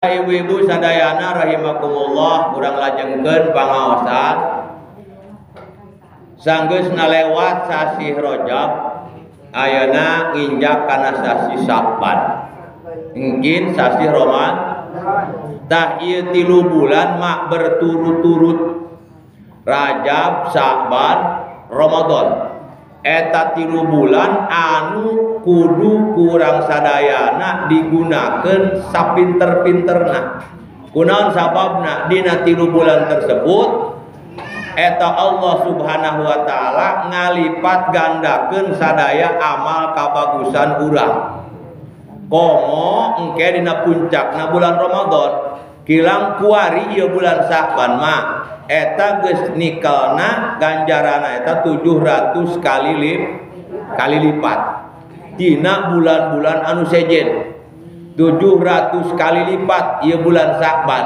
Ibu-ibu sadayana rahimakumullah, urang lajengkeun pangaosan. Sanggeus nalewat sasih Rajab, ayeuna nginjak kana sasih Sya'ban. Engkin sasih Ramadan. Tah ieu 3 bulan mak berturut-turut. Rajab, Sya'ban, Ramadan. Eta 3 bulan anu kudu kurang sadayana digunakeun sapinter-pinterna. Kunaon sababna dina 3 bulan tersebut eta Allah Subhanahu wa taala ngalipat gandakeun sadaya amal kabagusan urang. Komo engke dina puncakna bulan Ramadan, kilang kuari ieu bulan Sya'ban mah eta geus nikelna ganjarana eta 700 kali lipat tina bulan-bulan anu sejen. 700 kali lipat ieu bulan Sya'ban.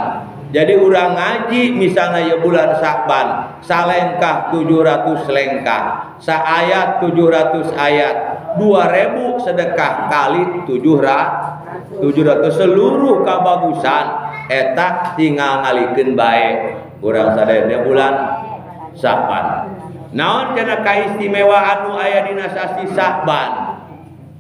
Jadi urang ngaji misalnya ieu bulan Sya'ban salengkah 700 lengkah, saayat 700 ayat, 2000 sedekah kali 700 seluruh kabagusan eta tinggal ngalikeun bae urang sadayana bulan Sya'ban. Naon cenah kaistimewaan nu aya dina sasih Sya'ban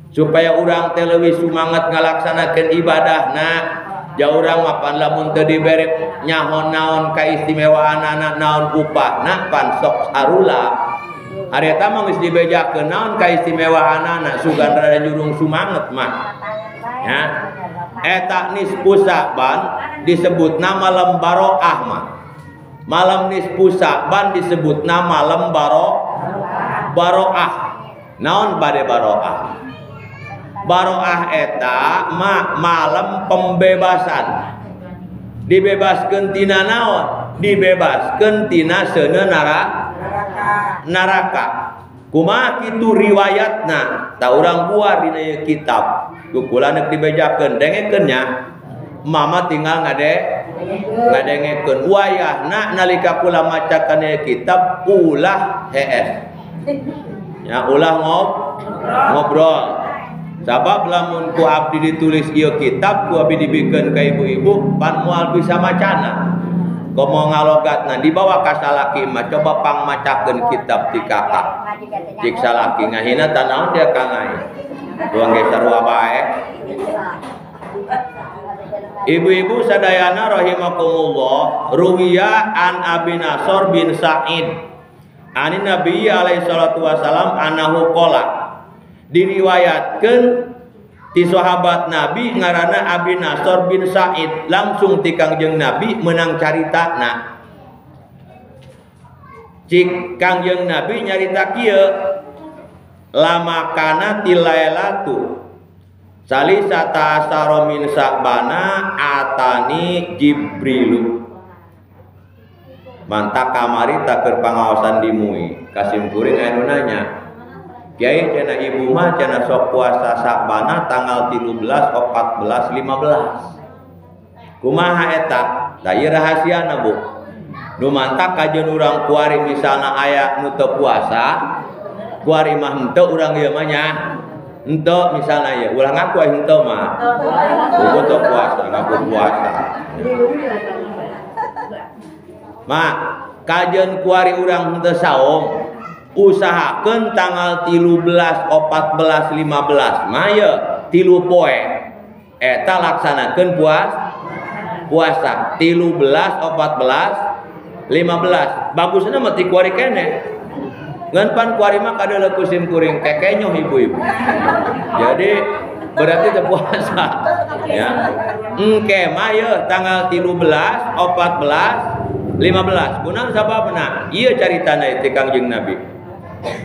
supaya urang teh leuwih sumangat ngalaksanakeun ibadahna. Ja urang mah pan lamun teu dibere nyaho naon kaistimewaanana, naon upahna, pan sok sarula. Ari eta mah geus dibejakeun naon kaistimewaanana, sugan rada jurung sumanget mah. Ya. Eta nisfu Sya'ban disebutna malam baroah mah. Malam nisfu Sya'ban disebutna malam baroah. Naon bade baroah? Baroah eta ma malam pembebasan. Dibebaskeun tina naon? Dibebaskeun tina seuneu neraka. Kumaha kitu riwayatna? Ta urang buar dina ieu kitab. Ku kula neuk dibejakeun, dengekeun nya. Mama tinggal ngadengekeun. Wayahna nalika kula macakan ieu kitab ulah hees. Ya ulah ngobrol. Sabab lamun ku abdi ditulis ieu kitab ku abdi dibikeun ka ibu-ibu pan moal bisa macana. Komo ngalogatna dibawa ka salaki mah coba pang macakeun kitab ti kakak. Cik salaki ngahina tanaon dia ka ngai. Ruang ge sarua bae. Ibu-ibu sadayana rahimakumullah, ruwiya an Abi Nasr bin Sa'id anin Nabi alaihi salatu wasalam annahu qala. Diriwayatkeun ti sahabat Nabi ngaranna Abi Nasr bin Sa'id langsung ti Kangjeng Nabi meunang caritana. Cik Kangjeng Nabi nyarita kieu, lama kana tilailatu salisata asara min Sya'bana atani Jibrilu. Mantak kamari tak keur pangaosan di MUI kasimkuring anu nanya, Kiai cenah ibu mah cenah sok puasa Sya'bana tanggal 13, 14, 15. Kumaha eta? Da ieu rahasiana Bu. Nu mantak kajeun urang kuari misalna aya nu teu puasa, kuari mah henteu urang ieu mah nya. Henteu misalna ieu, ulah ngaku aya henteu mah. Buku teu puasa, ngaku puasa. Ma, kajeun kuari urang henteu saum, usahakeun tanggal 13, 14, 15 mah ye 3 poe eta laksanakeun puasa 13, 14, 15. Bagusna mah ti kuari keneh. Ngan pan kuari mah kadeuleu ku sim kuring kekenyoh ibu-ibu. Jadi berarti teu puasa ya. Engke mah ye tanggal 13, 14, 15. Kunaon sababna? Ieu caritana ti Kangjeng Nabi.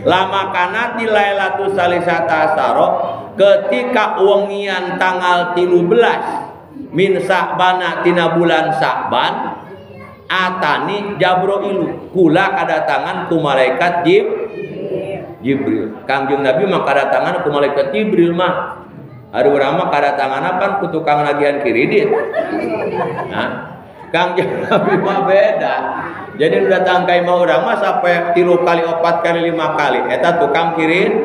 Lama kana tilailatu salisata asaro, ketika wengian tanggal 13 min Sya'bana tina bulan Sya'ban, atani Jabroilu kula kadatangan ku malaikat Jibril. Kangjeng Nabi mah kadatangan ku malaikat Jibril mah. Ari urang mah kadatangan pan ku tukang nagihan kredit. Nah, Kangjeng Nabi mah beda. Jadi udah datang ka imah urang mah sampai 3 kali, 4 kali, 5 kali. Eta tukang kredit,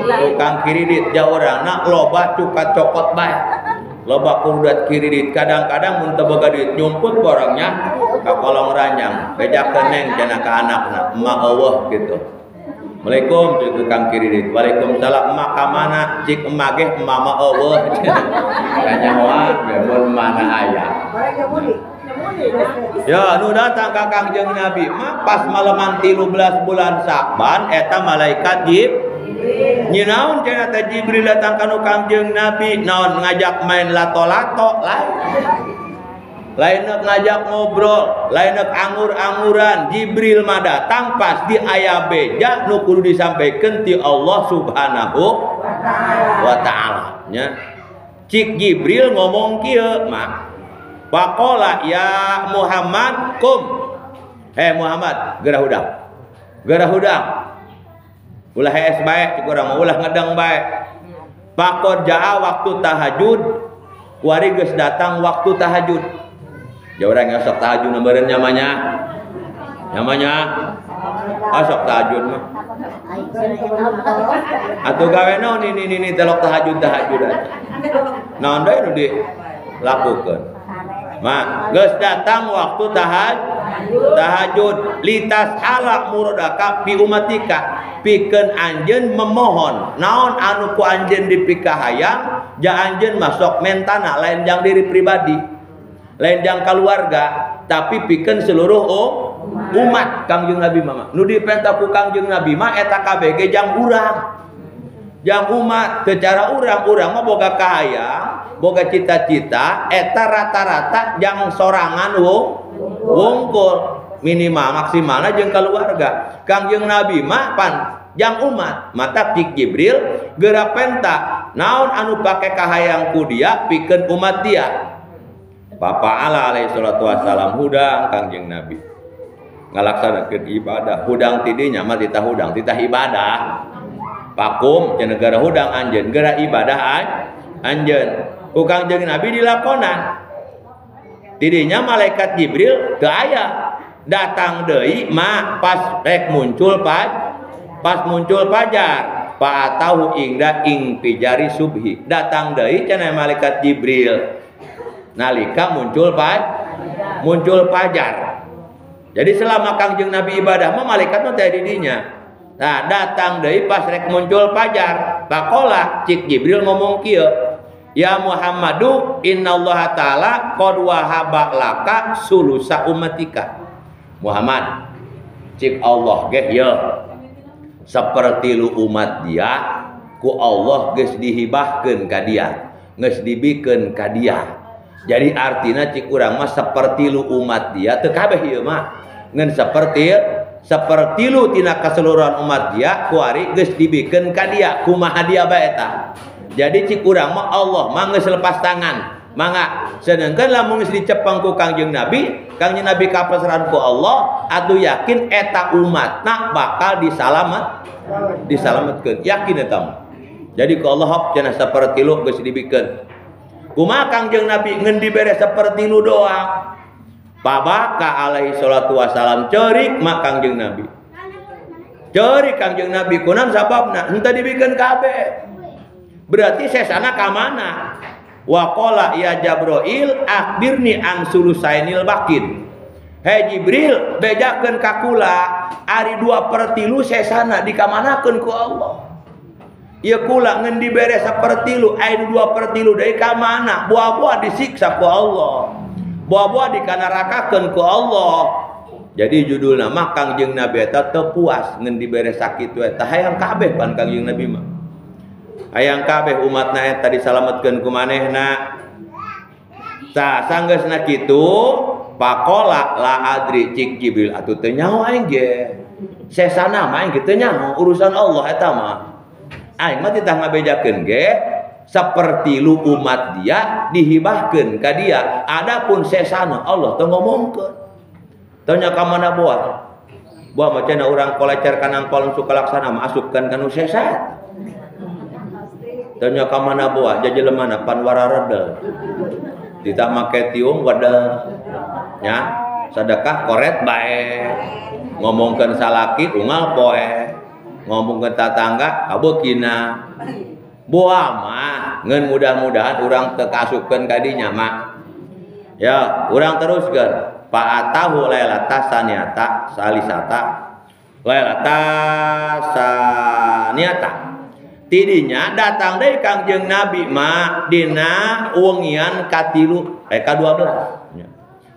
tukang kredit ja urangna loba cuka cokot bae. Loba kurudat kiridit kadang-kadang mun teu boga duit nyumput borongnya ka kolong ranjang bejakeun neng cenah ka anakna emak eueuh kitu. Assalamualaikum cik tukang kiridit. Waalaikumsalam emak ka mana? Cik emak ge emak mah eueuh. Kanyahoan mun mana aya. Ya nu datang ka Kangjeng Nabi mah pas maleman 13 bulan Sya'ban eta malaikat Jibril. Nyinaon cenah teh Jibril datang ka nu Kangjeng Nabi naon ngajak main lato-lato lain. Lain ngajak ngobrol, lain anggur-angguran. Jibril mah datang pasti aya beja nu kudu disampaikan ti Allah Subhanahu wa taala nya. Cik Jibril ngomong kieu mah. Faqala ya Muhammad kum. Hei Muhammad, geura hudang. Geura hudang. Ulah hees bae cik urang ulah ngedeng bae. Faqad jaa waktu tahajud, kuari geus datang waktu tahajud. Ya orang yang sok tahajud meureun nyamanya. Nyamanya sok tahajud mah. Atuh gawe naon ini telok tahajud tahajud. Naon deui nu dilakukeun. Ma, geus datang waktu tahajud litas ala muradaka bi umatika pikeun anjeun memohon naon anu ku anjeun dipikahayang ja anjeun masuk mentana lain jang diri pribadi lain jang keluarga tapi pikeun seluruh umat Kangjeng Nabi mah nu dipenta ku Kangjeng Nabi mah eta kabeh ge jang urang jang umat secara urang-urang mah boga kahayang boga cita-cita eta rata-rata jang sorangan wungkul minimal maksimalna jeung keluarga Kangjeng Nabi mah pan jang umat mata cik Jibril geura penta naon anu pake kahayang ku dia pikeun umat dia. Bapak Allah alaihi salatu wassalam hudang Kangjeng Nabi ngalaksanakeun ibadah hudang tidinya mah titah hudang titah ibadah pakum cenah gara hudang anjeun geura ibadah anjeun ku Kangjeng Nabi dilakonan tidinya malaikat Jibril teu aya datang deui mah pas rek muncul pas muncul fajar fa'atahu ingda ing pijari subhi datang deui cenah malaikat Jibril nalika muncul fajar. Jadi selama Kangjeng Nabi ibadah mah malaikat mah teh di dinya. Nah, datang deui pas rek muncul fajar. Faqala cik Jibril ngomong kieu, "Ya Muhammadu, innallaha ta'ala qad wahaba laka sulusa ummatika." Muhammad, cik Allah geh ye seperti lu umat dia ku Allah geus dihibahkeun ka dia, geus dibikeun ka dia. Jadi artinya cik urang mah seperti lu umat dia teu kabeh ieu mah ngan seperti lu tina keseluruhan umat dia kuari geus dibikeun ka dia kumaha dia bae eta. Jadi cik urang mah Allah mah geus lepas tangan. Mangga sedengkeun lamun geus dicepeng ku Kangjeng Nabi, Kangjeng Nabi kapasrahan ku Allah atuh yakin eta umatna bakal disalametkeun. Yakin eta mah. Jadi ku Allah hop cenah seperti lu geus dibikeun. Kumaha Kangjeng Nabi ngeun dibere seperti lu doang. Pabaka alaihi salatu wasalam ceurik mah Kangjeng Nabi. Ceurik Kangjeng Nabi kunaon sababna henteu dibikeun kabeh. Berarti sesana ka mana? Wa qala ya Jibril akhbirni an sulusainil bakin. Hei Jibril bejakeun ka kula ari 2/3 sesana dikamanakeun ku Allah. Ieu kula ngeun dibere sapertilu aya 2/3 deui ka mana? Buah-buah disiksa ku Allah. Buah-buah dikanarakakeun ku Allah. Jadi judulna mah Kangjeng Nabi eta teu puas ngeun dibere sakitu eta hayang kabeh pan Kangjeng Nabi mah. Hayang kabeh umatna eta disalametkeun ku manehna. Tah sanggeusna kitu faqala la adri cik Jibril atuh teu nyaho aing ge. Sesana mah aing ge teu nyaho urusan Allah eta mah. Aing mah titah ngabejakeun ge seperti lu umat dia dihibahkeun ka dia. Adapun sesana Allah teu ngomongkeun. Teu nya ka mana buah. Buah mah cenah urang kolecer kana angpol sukalaksana mah asupkeun ka nu sesat. Teu nya ka mana buah jajelemana pan wararedel. Titah make tiung wedel. Nya sedekah koret bae. Ngomongkeun salaki unggal poe. Ngomongkeun tatangga kabeukina. Boa mah ngeun mudah-mudahan urang teu kaasupkeun ka dinya mah. Ya, urang teruskeun. Fa'atahu lailata saniata salisata lailata saniata. Tidinya datang deui Kangjeng Nabi mah dina wengian katilu ka-12.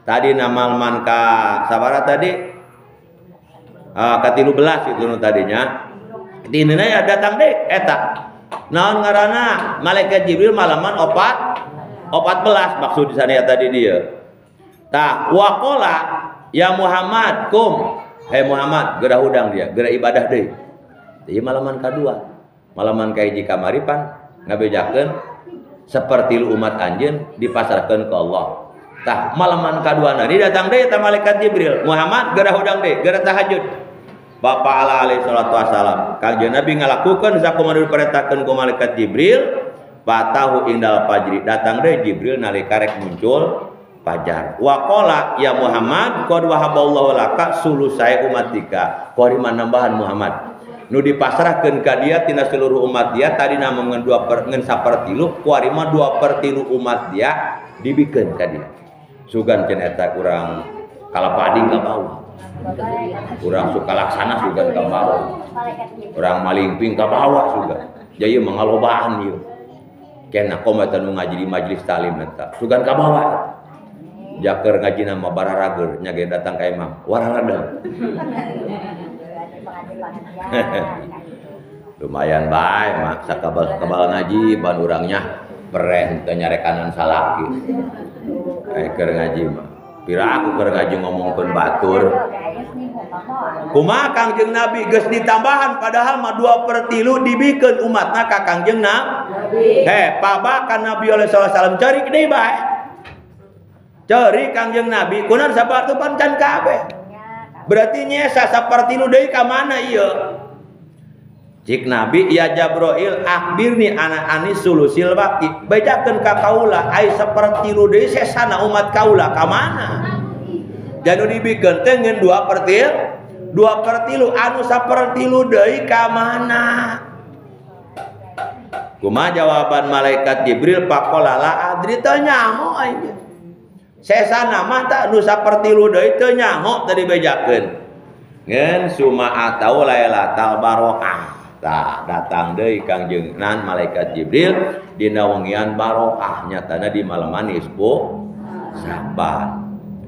Tadi namalman ka sabaraha tadi? Ka-13 itu nu tadinya. Dina ya datang deui eta. Naon ngaranna? Malaikat Jibril malaman 4 14 maksud di sana tadi dia. Tah waqala ya Muhammad kum. Hei Muhammad, geura hudang dia, geura ibadah deui. Ieu malaman kadua. Malaman kahiji kamari pan ngabejakeun sapertilu umat anjeun dipasrahkeun ke Allah. Tah malaman kaduana ni datang deui eta malaikat Jibril. Muhammad geura hudang deui, geura tahajud. Bapak ala alaihi salatu wassalam. Kangjeng Nabi ngalakukeun sakumaha diperintahkeun ku malaikat Jibril, fatahu indal fajri. Datang deui Jibril nalika rek muncul fajar. Waqala ya Muhammad qad wahaballahu laka sulusai umatika. Kuari nambahan Muhammad. Nu dipasrahkeun ka dia tina seluruh umat dia tadina ngan 2 per ngan sapertilu, kuari mah 2/3 umat dia dibikeun ka dia. Sugan cenah eta kurang kalapading ka bawah. Urang suka laksana sugan ka bawah. Urang malingping ka bawah sugan. Jadi mangalobaan ieu. Kena komo eta nu ngaji di majelis talim eta. Sugan ka bawah. Jaker ngaji nama bararager nya ge datang ka imam. Wararader. Lumayan bae mak sakabal-sakabal ngaji ban urangnya pereh teu nyarekanan salaki. Keur ngaji mah. Pira aku keur ngaji ngomongkeun batur. Kumaha Kangjeng Nabi geus ditambahan padahal mah 2/3 dibikeun umatna ka Kangjeng Nabi. Heh, pabakan Nabi alaihi wasallam ceurik deui bae. Ceurik Kangjeng Nabi kunaon sabartu pan can kabeh. Berarti nyesa sapertilu deui ka mana ieu? Cik Nabi ya Jabroil akhbirni ana anis sulusil baqi. Bejakeun ka kaula ai sapertilu deui sesana umat kaula ka mana? Janu dibikeun teh ngeun 2/3 anu sapertilu deui ka mana? Kumaha jawaban malaikat Jibril faqala la adri teu nyaho aing. Sesana mah tak nu sapertilu deui teu nyaho tadi bejakeun. Ngeun suma atau lailatal barokah. Tah datang deui Kangjeng nan malaikat Jibril dina wengian barokah nyatana di malaman nisfu Saban.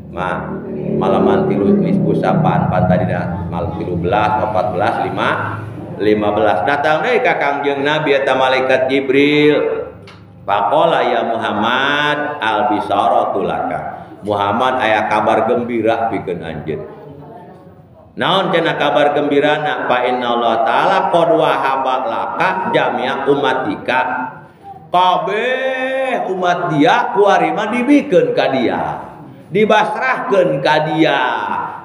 Ma malaman tilu nisfu Saban pan tadina malam 13, 14, 5, 15 datang deui ka Kangjeng Nabi eta malaikat Jibril. Faqala ya Muhammad al bisaratu laka. Muhammad aya kabar gembira pikeun anjeun. Naon cenah kabar gembirana? Fa inna Allah taala qad wahaba laka jami'a umatika. Kabeh umat dia kuari mah dibikeun ka dia. Dibasrahkeun ka dia.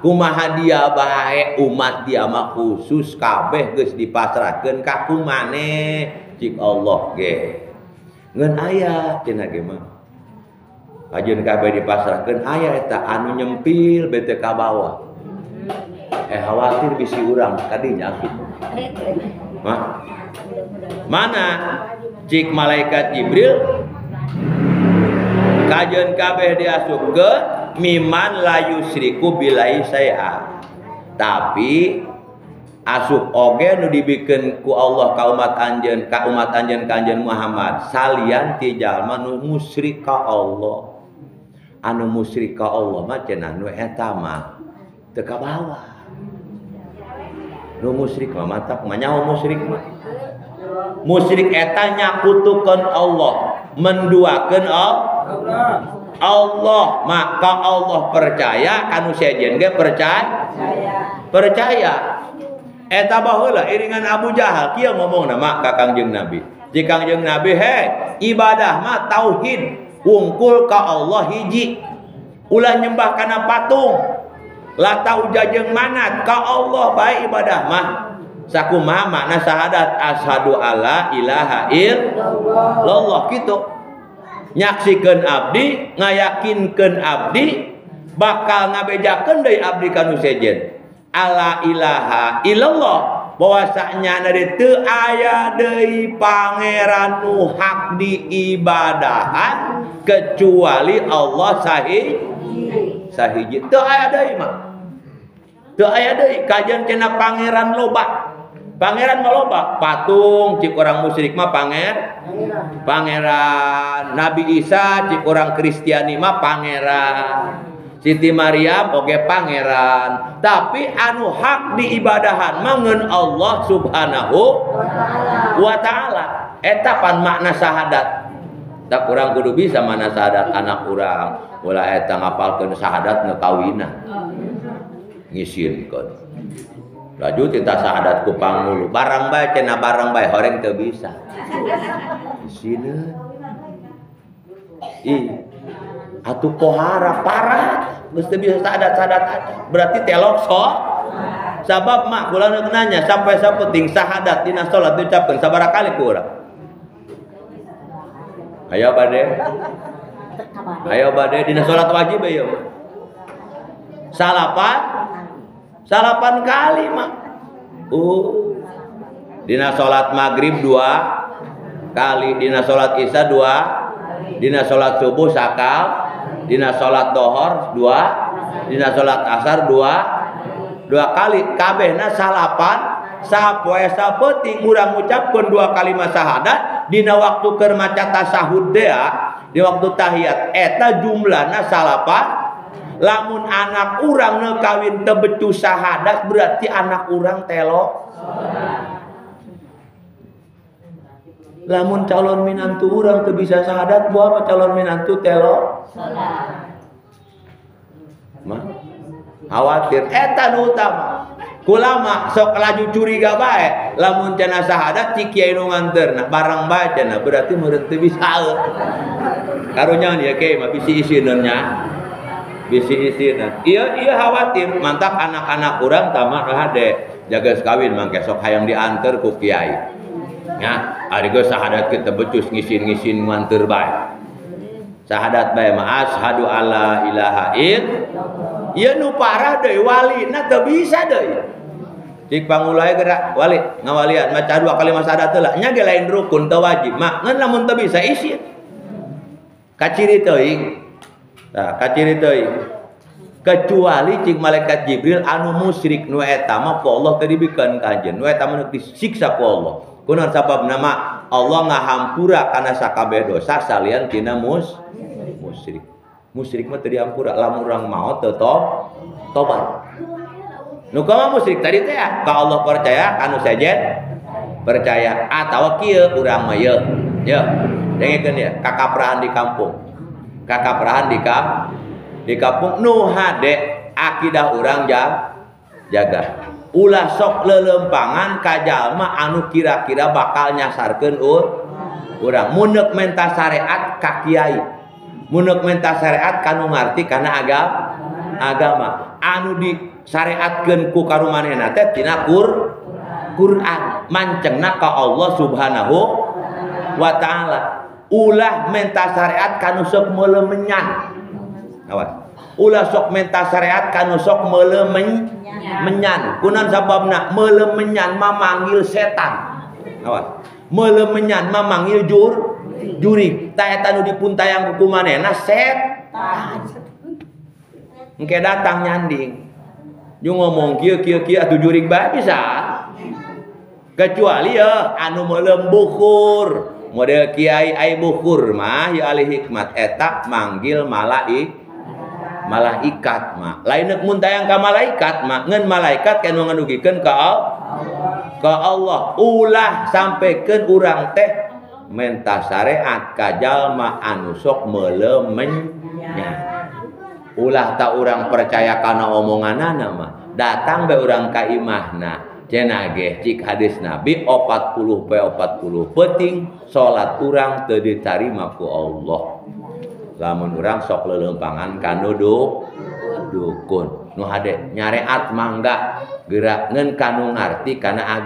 Kumaha dia bae umat dia mah khusus kabeh geus dipasrahkeun ka kumaneh cik Allah ge. Ngeun aya cenah ge mah. Kajeun kabeh dipasrahkeun aya eta anu nyempil bete ka bawah. Khawatir bisi urang kadinya asup. Mah. Mana cik malaikat Jibril kajeun kabeh diasupkeun miman la yusriku billahi syai'a. Tapi asup oge nu dibikeun ku Allah ka umat anjeun ka anjeun Muhammad salian ti jalma nu musyrik ka Allah. Anu musyrik ka Allah mah cenah nu eta mah teu ka bawah. Nu musyrik mah matak mah nyaho musyrik mah. Musyrik eta nyakutukeun Allah, menduakeun Allah, maka Allah percaya kanu sejen ge percaya. Percaya. Eta baheula iringan Abu Jahal kieu ngomongna mah ka Kangjeng Nabi. Ji Kangjeng Nabi, "Hei, ibadah mah tauhid, wungkul ka Allah hiji. Ulah nyembah kana patung. Lata ujajeng manat ka Allah bae ibadah mah." Sakumaha makna syahadat asyhadu alla ilaha illallah kitu. Nyaksikeun abdi, ngayakinkeun abdi, bakal ngabejakeun deui abdi ka nu sejen. Alla ilaha illallah. Bahwasanya dari teu aya deui pangeran nu hak diibadahan kecuali Allah sahiji. Teu aya deui mah. Teu aya deui kajian cenah pangeran loba. Pangeran mah loba, patung cik orang musyrik mah pangeran. Nabi Isa cik orang Kristiani mah pangeran. Siti Maryam oge pangeran. Tapi anu hak diibadahan mah ngeun Allah Subhanahu wa taala. Eta pan makna syahadat. Tak kurang kudu bisa mana syahadat anak urang. Ulah eta ngapalkeun syahadat nu kawinan. Ngisinkeun. Laju tita syahadat ku pangulu. Barang bae cenah barang bae horeng teu bisa. Isineun. Ih. Atuh pohara parah geus teu bisa syahadat-syahadat aja. Berarti telok so. Sabab mak kula nu nanya sampai sapenting syahadat dina salat diucapkeun sabaraha kali ku urang? Ayo bade. Ayo bade dina salat wajib ieu. Salapan kali mak. Dina salat maghrib 2 kali, dina salat isya 2, dina salat subuh sakal, dina salat dohor 2, dina salat asar 2 kali, kabehna salapan. Sapoe sapeuting urang ngucapkeun 2 kalimat syahadat dina waktu keur maca tasyahud dea, di waktu tahiyat eta jumlahna salapan. Lamun anak urang nu kawin teu becu syahadat berarti anak urang telo. Lamun calon minantu urang teu bisa syahadat buah mah calon minantu telo. Mah khawatir eta nu utama. Kulama sok laju curiga bae lamun cenah syahadat cik kiai nu nganterna barang bae cenah berarti meureun teu bisa. Karunya ieu kiai mah bisi isineun nya. Bisi isineun. Ieu ieu khawatir mantak anak-anak urang tamak hade jaga kawin mangke sok hayang dianter ku kiai. Nya ari geus syahadat kita becus ngisin-ngisin nganter bae. Syahadat bae mah asyhadu alla ilaha illallah. Ieu nu parah deui walina teu bisa deui. Cik pangulai gerak wali ngawalian maca 2 kalimat syahadat heula nya ge lain rukun teu wajib mah ngan lamun teu bisa isin. Kaciri teuing. Tah kaciri teuing. Kecuali cik malaikat Jibril anu musyrik nu eta mah ku Allah teu dibikeun ka anjeun. Nu eta mah disiksa ku Allah. Kunaon sababna mah Allah ngahampura kana sakabeh dosa salian tina musyrik. Musyrik mah teu dihampura lamun urang maot teu tobat. Nu kumaha musyrik tadi teh ka Allah percaya anu sejen percaya atawa kieu urang mah ye. Ye, dengekeun ye kakaprahan di kampung. Kakaprahan di kampung nu hade akidah urang jaga. Ulah sok lelempangan ka jalma anu kira-kira bakal nyasarkeun urang. Mun menta syariat ka kiai. Mun menta syariat ka nu ngarti kana agama. Anu disyariatkeun ku karumanehna teh tina Quran mancengna ka Allah Subhanahu wa taala. Ulah menta syariat ka nu sok meulemenyan. Awas. Ulah sok menta syariat ka nu sok meulemenyan. Kunaon sababna meulemenyan mah manggil setan. Awas. Meulemenyan mah manggil jurig. Ta eta nu dipuntayang ku manehna setan. Engke datang nyanding. Jeung ngomong kieu kieu kieu atuh jurig bae bisa. Kecuali ya anu meuleum bukhur. Model kiai ai bukhur mah ya ahli hikmat eta manggil malaikat mah. Lain neuk muntayang ka malaikat mah ngeun malaikat kan ngadugikeun ka Allah. Ulah sampekeun urang teh menta syariat ka jalma anu sok meuleumenya. Ulah tak urang percaya kana omonganana mah. Datang bae urang ka imahna. Cenah ge cik hadis Nabi 40 poe 40 peuting salat urang teu ditarima ku Allah. Lamun urang sok leuleumpangan ka nu dukun. Nu hade nyareat mangga gerak ngeun ka nu ngarti kana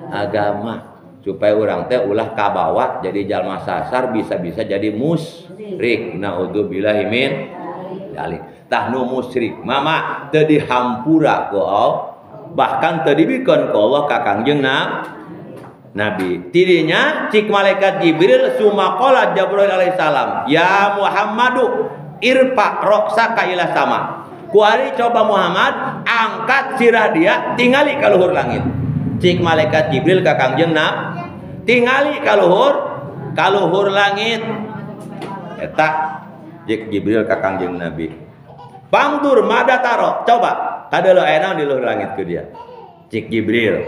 agama supaya urang teh ulah kabawa jadi jalma sasar bisa-bisa jadi musyrik. Naudzubillahi min dzalik. Tah nu musyrik mama teu dihampura ku Bahkan teu dibikeun ku Allah ka Kangjeng Nabi. Tidinya cik malaikat Jibril sumaqala Jibril alaihissalam, ya Muhammadu irfa roksaka ila sama. Kuari coba Muhammad angkat sirah dia tingali ka luhur langit. Cik malaikat Jibril ka Kangjeng Nabi, tingali ka luhur langit. Eta cik Jibril ka Kangjeng Nabi. Pangdur madataro, coba kadeuleu aya naon di luhur langit ku dia. Cik Jibril.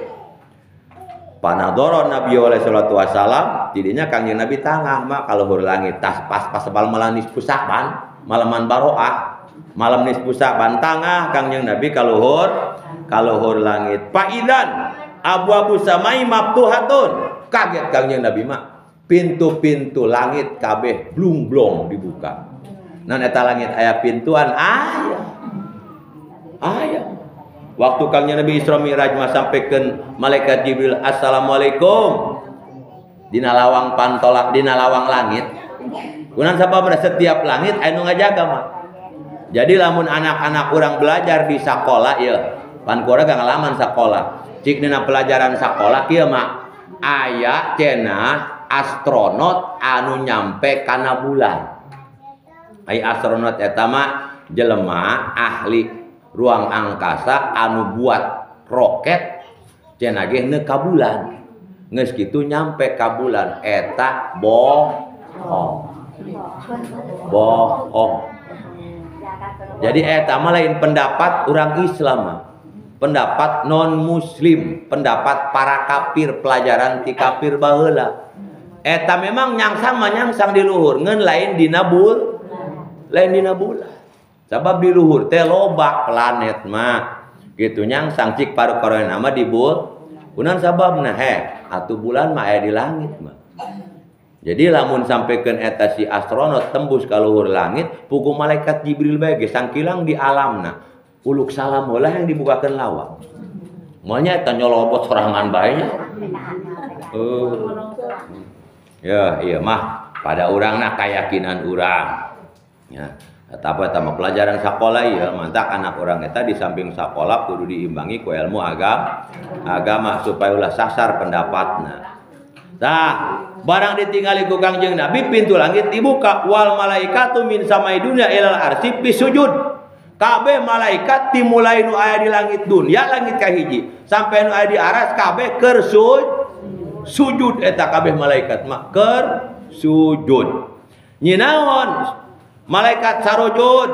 Panadoro Nabi alaihi salatu wasalam, tidinya Kangjeng Nabi tangah mah ka luhur langit tas pas-pas malam nisfu Sa'ban, malaman baroah. Malam nisfu Sa'ban tangah Kangjeng Nabi ka luhur langit. Faidan abu-abu samai maftuhatun. Kaget Kangjeng Nabi mah. Pintu-pintu langit kabeh blung-blong dibuka. Nah eta langit aya pintuan aya. Aya. Waktu Kangjeng Nabi Isra Mi'raj mah sampaikan malaikat Jibril assalamualaikum. Dina lawang pantolak, dina lawang langit. Kunan sababna setiap langit aya nu ngajaga mah. Jadi lamun anak-anak urang belajar di sakola ieu, pan ku urang ngalaman sakola. Cik dina pelajaran sakola kieu mah aya cenah astronot anu nyampe kana bulan. Ai astronot eta mah jelema ahli ruang angkasa anu buat roket cenah ge neuk ka bulan. Geus kitu nyampe ka bulan eta bohong. Bohong. Jadi eta mah lain pendapat orang Islam mah. Pendapat non muslim, pendapat para kafir, pelajaran ti kafir baheula. Eta memang nyangsang mah nyangsang di luhur, ngeun lain dina bul, lain dina bulan. Sabab di luhur teh loba planet mah. Gitu nyangsang cik paru-paruan mah di bul. Kunaon sababna heh, atuh bulan mah aya di langit mah. Jadi lamun sampaikan eta si astronot tembus ka luhur langit, pugu malaikat Jibril bae ge sangkilang di alamna. Uluk salam heula yang dibukakeun lawang. Moalnya eta nyolobot sorangan bae nya. Ya, iya mah pada urangna kayakinan urang. Ya, eta apa mah pelajaran sakola ieu mantak anak urang eta di samping sakola kudu diimbangi ku ilmu agama supaya ulah sasar pendapatna. Tah, barang ditinggali ku Kangjeng Nabi pintu langit dibuka wal malaikatu min samai dunya ilal arsy bisujud. Kabeh malaikat dimulai nu aya di langit dunya langit kahiji sampai nu aya di aras kabeh keur sujud eta kabeh malaikat mah keur sujud. Nyinaon malaikat sarujud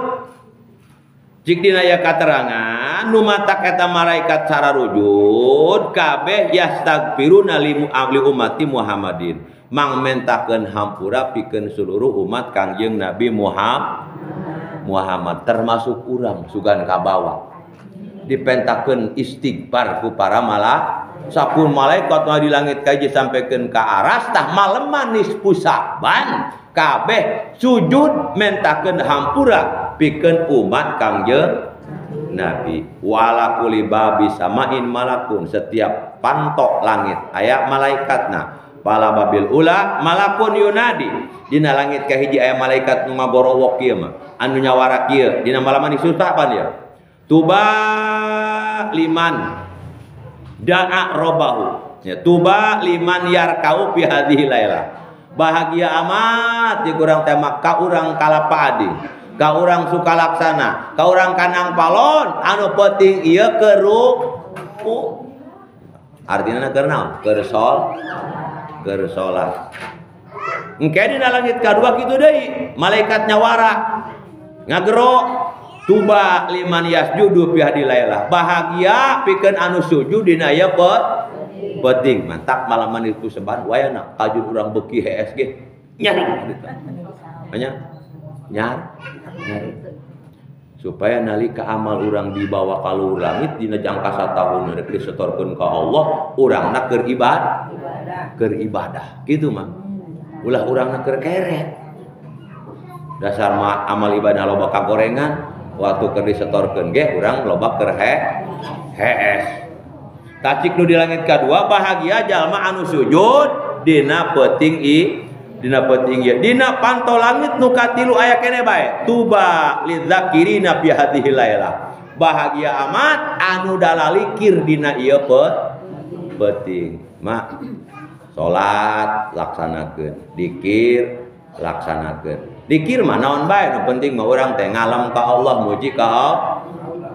cik dina aya katerangan nu matak eta malaikat sararujud kabeh yastagfiruna li ummati Muhammadin mang mentakeun hampura pikeun seluruh umat Kangjeng Nabi Muhammad termasuk urang sugan kabawa dipentakeun istighfar ku para malaikat sapun malaikat mah di langit kaji sampaikan ka aras tah maleman nisfu Sa'ban kabeh sujud mentakeun hampura pikeun umat Kangjeng Nabi. Wala kulli babi samain malakun setiap pantok langit aya malaikatna. Pala babil ula malakun yunadi dina langit kahiji aya malaikat nu ngagorowok kieu mah anu nyawara kieu dina malaman disusah pan ieu tuba liman da'a robahu ya tuba liman yarkau fi hadhihi lailah bahagia amat di kurang tema ka urang kalapa adi ka urang sukalaksana ka urang kanang palon anu penting ieu keruku artinya keur naon keur keur salat. Engke dina langit kadua kitu deui, malaikat nyawara ngagero tuba liman yasjudu fi hadhihi lailah. Bahagia pikeun anu sujud dina ieu penting. Mantak malaman itu seban wayana kajun urang beuki hees ge nyari gitu. Nya nyari. Supaya nalika amal urang dibawa ka luhur langit dina jangka satahun rek disetorkeun ka Allah, urangna keur ibadah. Keur ibadah kitu mah. Ulah urangna keur keret. Dasar mah amal ibadah loba kagorengan, waktu keur disetorkeun ge urang loba keur hees. Tacik nu di langit kadua bahagia jalma anu sujud dina peuting dina peuting ieu dina panto langit nu katilu aya keneh bae tuba lidzakirina fi hadhihi lailah Bahagia amat anu dalalikir dina ieu peuting. Mak salat laksanakeun, dikir laksanakeun. Dikir mah naon bae nu penting mah urang teh ngalam ka Allah, muji ka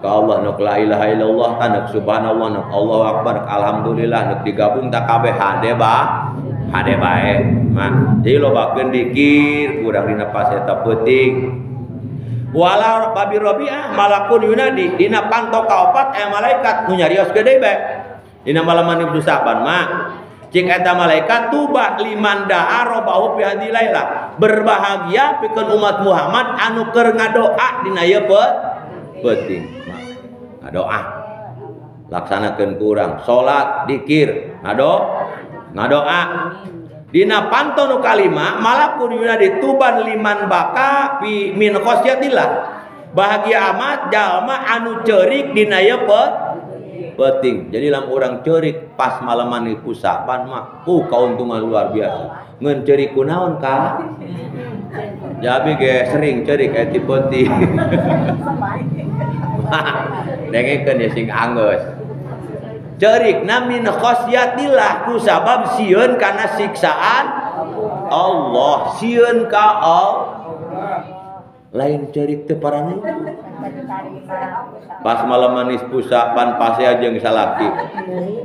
Allah, nuk la ilaha illallah ta nuk subhanallah, nuk Allahu akbar, alhamdulillah, nuk digabung ta kabeh hade ba hade bae. Mah jadi lobakeun dikir kurang dina pas eta peuting. Wala babi rabi'ah malakun yunadi dina panto kaopat aya malaikat nu nyarios gede bae dina malaman Ibnu Sa'ban mah cik eta malaikat tuba liman da'a rabbahu fi hadhihi lailah, berbahagia pikeun umat Muhammad anu keur ngadoa dina ieu peuting. Ngadoa laksanakeun ku urang salat dikir ngadoa. Dina panto nu kalima malakun yunadi tuban liman baka fi min khosyatillah, bahagia amat jalma anu ceurik dina ieu peuting. Jadi lamun urang ceurik pas malaman niku Sa'ban mah kauntungan luar biasa. Ngeun ceurik kunaon ka? Jabi ge sering ceurik eta peuting. Dengekeun ye sing anggeus. Cerikna min khosyatillah ku sabab sieun kana siksaan Allah, sieun ka Allah. Lain cerik teu parana. Pas malam manis pusapan pasea jeung salaki.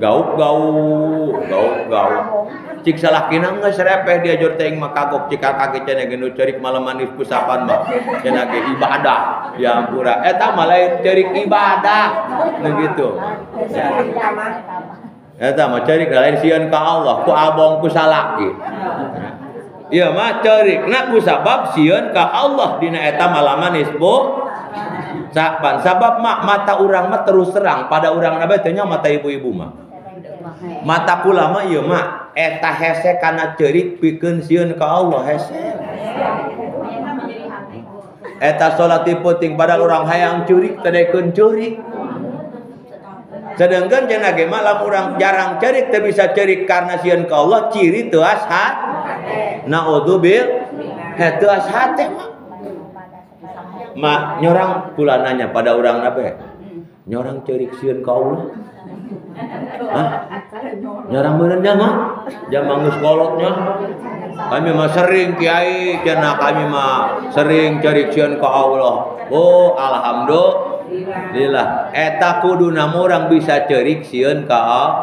Gauk-gauk, gauk-gauk. Cik salakina geus repeh diajur teh mah kagok cik kaki cenah ge nu cerik malam manis pusapan mah cenah ge ibadah. Ya ampura eta mah lain cerik ibadah nu kitu. Eta mah cerik lain sieun ka Allah ku abong ku salaki. Ieu mah cerikna ku sabab sieun ka Allah dina eta malaman nisbu Sa'ban. Sabab mah mata urang mah terus terang pada urang na bae teh nya mata ibu-ibu mah. Mata kula mah ieu mah eta hese kana ceurik pikeun sieun ka Allah hese. Eta salat di peuting padahal urang hayang ceurik teu daekeun ceurik. Sedangkan cenah ge mah lamun urang jarang ceurik teu bisa ceurik karena sieun ka Allah ciri teuas hate. Naudzubillah teuas hate mah. Mak nyorang kula nanya pada urang na bae. Nyorang ceurik sieun ka Allah. Hah? Nyorang meureun nya mah? Jamang geus kolotnya. Kami mah sering kiai cenah kami mah sering ceurik sieun ka Allah. Oh alhamdulillah. Eta kuduna urang bisa ceurik sieun ka Allah.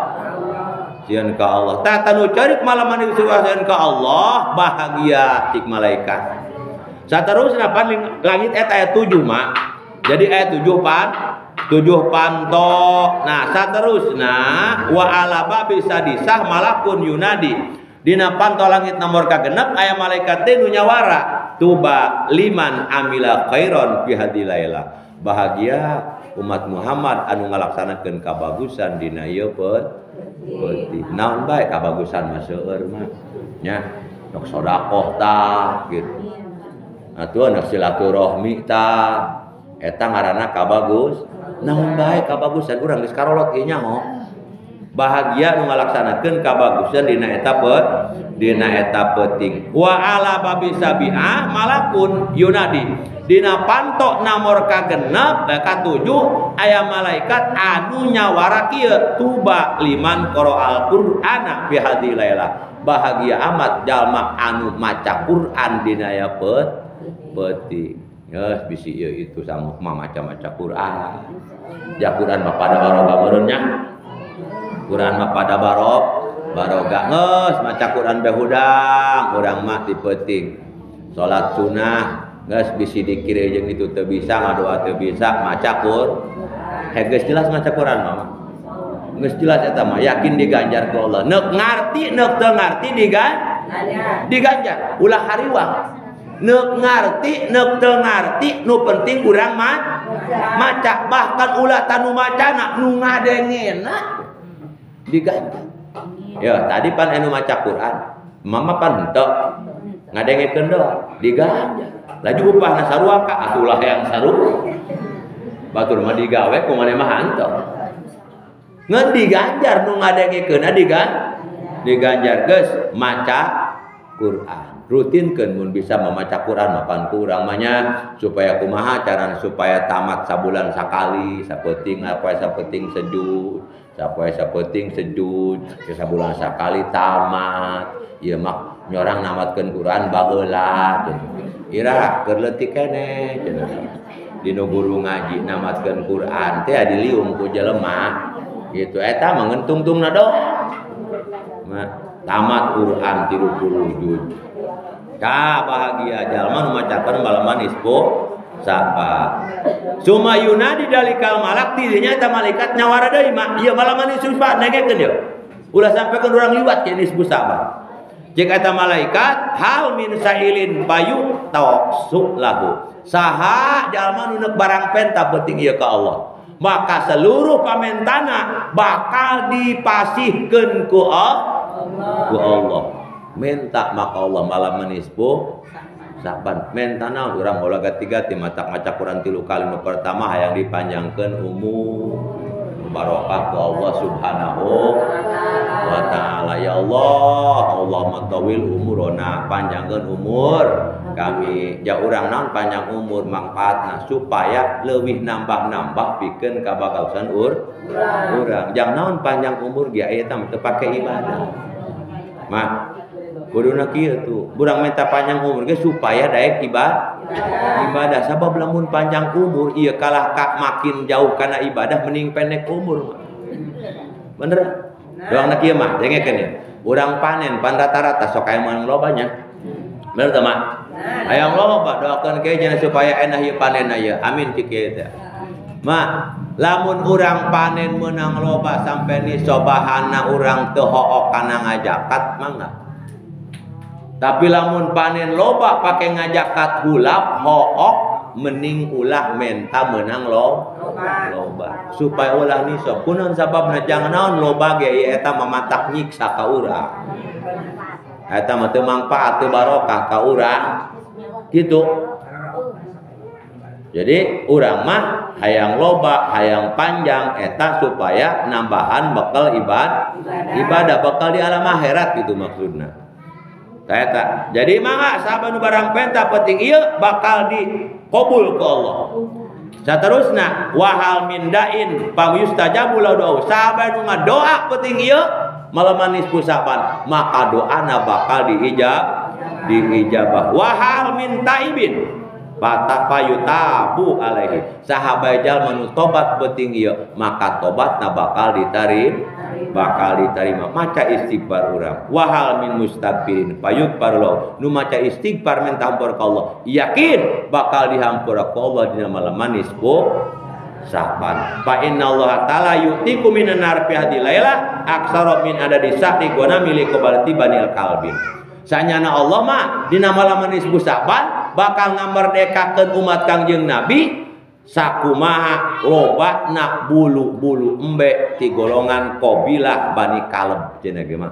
Sieun ka Allah. Tah tanu ceurik malam mani sieun ka Allah bahagia cik malaikat. Saterusna pan langit eta aya 7 mak. Jadi aya 7 pan 7 panto. Nah saterusna wa ala babi sadisah malakun yunadi. Dina panto langit nomor kagenep aya malaikat teh nu nyawara tuba liman amila khairon fi hadhihi lailah. Bahagia umat Muhammad anu ngalaksanakeun kabagusan dina ieu peuting. Naon bae kabagusan mah seueur mah nya. Nok sedekah tah gitu. Atuh anak silaturahmi tah eta ngaranna kabagus. Naon bae kabagusan urang geus karolot ieu nyaho. Bahagia nu ngalaksanakeun kabagusan dina eta dina eta peuting. Wa ala babi sabi'ah malakun yunadi. Dina panto nomor kagenep katujuh aya malaikat anu nyawara kieu tuba liman qara'al qur'ana fi hadhihi lailah. Bahagia amat jalma anu maca Quran dina ya peuting. Geus bisi ieu itu sama mah maca-maca Quran. Ja Quran mah pada baroga meureun nya. Quran mah pada baroga geus maca Quran bae hudang, urang mah di peuting. Salat sunah geus bisi dikir jeung itu teu bisa, ngadoa teu bisa, maca Quran. Heh geus jelas maca Quran mah. Geus jelas eta mah yakin diganjar ku Allah. Neuk ngarti neuk teu ngarti diganjar. Ulah hariwang. Neuk ngarti neuk teu ngarti nu penting urang mah maca, bahkan ulah tanu macana nu ngadengena diganjar. Ya tadi pan anu maca Quran mama pan henteu ngadengekeun doang diganjar. Laju upahna sarua ka atulah yang sarua. Batur mah digawe ku maneh mah henteu. Ngan diganjar nu ngadengekeunna diganjar geus maca Quran. Rutinkeun mun bisa memaca Quran mapan ku urang mah nya supaya kumaha carana supaya tamat sabulan sakali sapeuting apa sapeuting sejud sapoe sapeuting sejud sabulan sakali tamat ieu mah nyorang namatkeun Quran baheula ira keur leutik keneh cenah dina guru ngaji namatkeun Quran teh diliung ku jelema gitu eta mah ngentungtungna doang tamat Quran 30 juz. Ka bahagia jalma nu macakeun malaman nisfu Sa'ban. Suma yunadi dalikal malak dirinya eta malaikat nyawara deui mah ieu malaman nisfu Sa'ban nengekeun ieu. Ulah sampekeun urang liwat ke nisfu Sa'ban. Cek eta malaikat hal min sa'ilin payu tawassu lahu. Saha jalma nu neuk barang penta penting ieu ka Allah. Maka seluruh pamentana bakal dipasihkeun ku Allah. Minta maka Allah malam nisfu Sa'ban. Minta naon urang ulah gati-gati matak maca Quran 3 kali nu pertama hayang dipanjangkeun umur barokah ku Allah Subhanahu wa taala. Ya Allah, Allahumma tawil umurona, panjangkeun umur kami. Ja urang naon panjang umur mangfaatna supaya leuwih nambah-nambah pikeun kabagausan urang. Jang naon panjang umur ge aya teh teu pake ibadah. Mah kuduna kieu tuh, urang minta panjang umur ge supaya daek ibadah. Sabab lamun panjang umur ieu kalah ka makin jauh kana ibadah mending pendek umur mah. Bener? Doangna kieu mah, dengekeun ya. Urang panen pan rata-rata sok aya menang loba nya. Bener teu mah? Hayang loba doakeun ke nya supaya enah ieu panenna ieu. Amin cik kieu teh. Mah, lamun urang panen menang loba sampai nisobahana urang teu hook kana ngajakat mangga. Tapi lamun panen loba pake ngajakat hulap hook mending ulah menta menang loba supaya ulah nisab. Kunaon sababna jangan naon loba ge eta mamatak nyiksa ka urang. Eta mah teu mangfaat teu barokah ka urang. Gitu. Jadi urang mah hayang loba, hayang panjang eta supaya nambahan bekal ibadah bekal di alam akhirat gitu maksudna. Eta. Jadi mangga sahabat nu barang penta penting ieu bakal dikabul ku Allah. Saterusna wahal min da'in pangyustajabu lahu doa. Sahabat nu ngadoa penting ieu malaman nisfu Sa'ban, maka doana bakal diijabah. Wahal min taibin patapayutabu alaihi. Sahabat jalma nu tobat penting ieu, maka tobatna bakal diterima. Maca istighfar urang. Wahal min mustaghfirin payughfar lahu. Nu maca istighfar minta ampun ka Allah, yakin bakal dihampura ku Allah dina malam nisfu Sa'ban. Fa innallaha ta'ala yu'tiku minan nar fi hadhihi lailah aksara min adadi sahri ghanami liqabalati banil kalbin. Sanyana Allah mah dina malam nisfu Sa'ban bakal ngamerdekakeun umat Kangjeng Nabi sakumaha lobana bulu-bulu embe ti golongan qabilah Bani Kaleb cenah ge mah.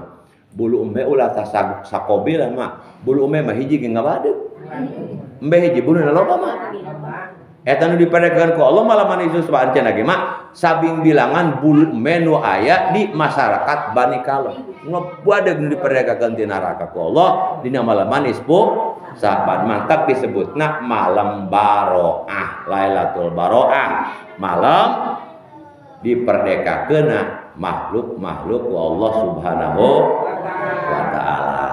Bulu embe ulah tah sakobilah mah. Bulu embe mah hiji ge ngabadeuk. Embe hiji buluna loba mah. Eta nu diperekeun ku Allah malam nisfu Sa'ban cenah ge mah sabing bilangan bulu embe nu aya di masyarakat Bani Kaleb. Ngabadeuk nu diperekeun ti neraka ku Allah dina malam nisfu Sa'ban. Mantap disebutna malam baroah, Lailatul Baroah, malam diperdekakeunna makhluk-makhluk ku Allah Subhanahu wa taala.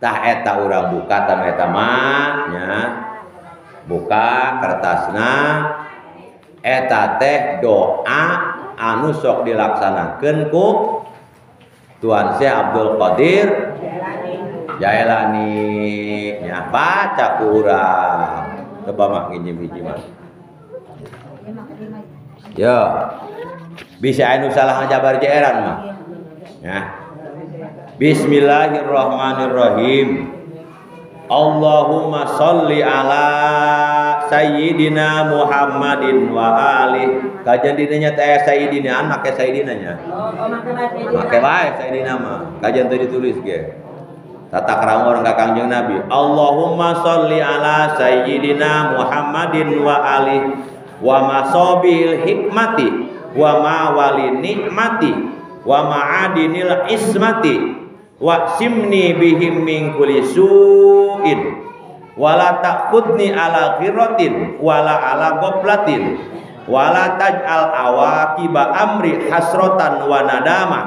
Tah eta urang buka tah eta mah nya. Buka kertasna eta teh doa anu sok dilaksanakeun ku Tuan Syekh Abdul Qadir Jailani nya, baca ku urang. Coba mah nginjem hiji mah. Yo. Bisa anu salah ngajabar jeeran mah. Ya. Bismillahirrahmanirrahim. Allahumma sholli ala sayyidina Muhammadin wa alihi. Kajian dina nya teh sayyidina an make sayyidina nya. Make bae sayyidina mah. Kajian teu ditulis ge. Tata krama orang ka Kangjeng Nabi. Allahumma sholli ala sayyidina Muhammadin wa alihi wa masobil hikmati wa ma wali nikmati wa ma'adinil ismati Wa simni bihim min kulli su'in wala ta'khudni ala ghirratin wala ala ghaflatin wala taj'al awaqiba amri hasratan wa nadama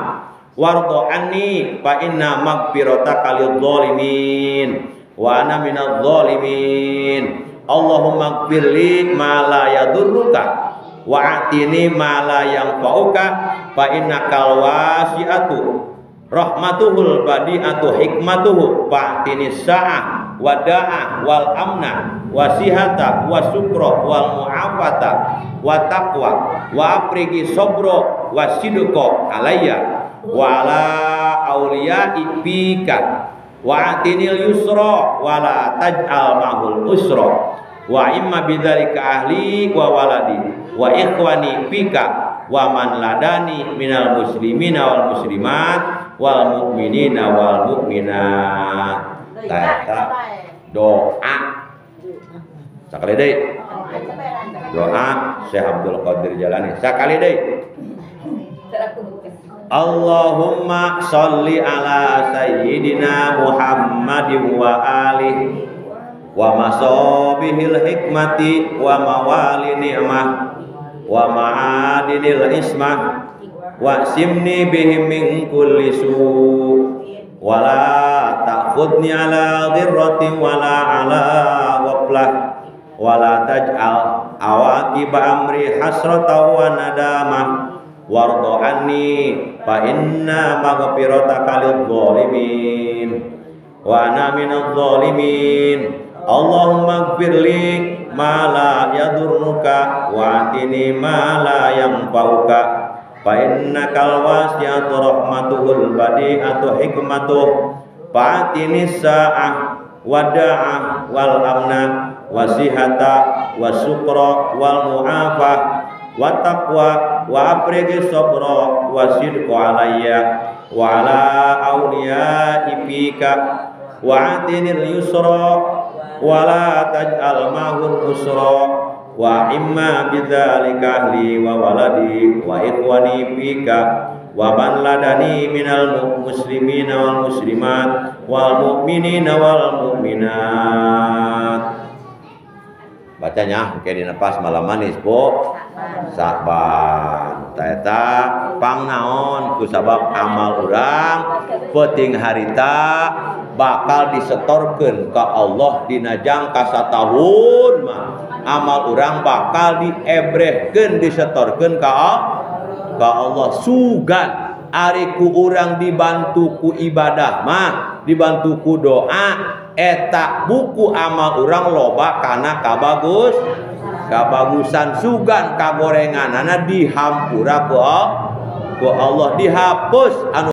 warda anni fa inna maghfirataka lil zalimin wa ana minadh zalimin. Allahumma ighfirli ma la yadurruka wa atini ma la yanfa'uka fa innakal wasi'atu rahmatuhul badi'atu hikmatuhu fa'tini sa'ah wada'ah wal amna wasihata wasukra wal mu'afata wa taqwa wa afrigi sabra wasidqa alayya wa ala awliya'i fika wa atinil yusra wa la taj'al ma'hul usra wa imma bidzalika ahli wa waladi wa ikhwani fika wa man ladani minal muslimina wal muslimat wal mu'minina wal mu'minat. Eta doa sakali deui doa Syekh Abdul Qadir Jailani sakali deui. Allahumma sholli ala sayyidina Muhammadin wa alihi wa masabihil hikmati wa mawali ni'mah wa ma'adinil ismah wa simni bihim min kulli su' wa la ta'khudni ala ghirratin wa la ala ghaflah wa la taj'al awaqiba amri hasratan wa nadamah warda anni fa inna maghfirataka lil zalimin wa ana minadh zalimin. Allahumma ighfirli ma la yadurruka wa atini ma la yanfa'uka fa innakal wasi'atu rahmatuhul badi'atu hikmatuh fa atini sa'ah wada'ah wal amna wasihata wasukra wal mu'afah wa taqwa wa afrighi sabra wa sidqa alayya wa ala awliya'i fika wa atinil yusra wa la taj'al ma'hul usra wa imma bidzalika ahli wa waladi wa ikhwani fika wa man ladani minal muslimina wal muslimat wal mu'minina wal mu'minat. Bacanya engke dina pas malam manis po Saban ta eta pang naon ku sabab amal urang peuting harita bakal disetorkeun ka Allah dina jangka satahun mah amal urang bakal diebrehkeun disetorkeun ka Allah. Sugan ari ku urang dibantu ku ibadah mah dibantu ku doa eta buku amal urang loba kana kabagus kabagusan sugan kagorenganana dihampura ku Allah dihapus anu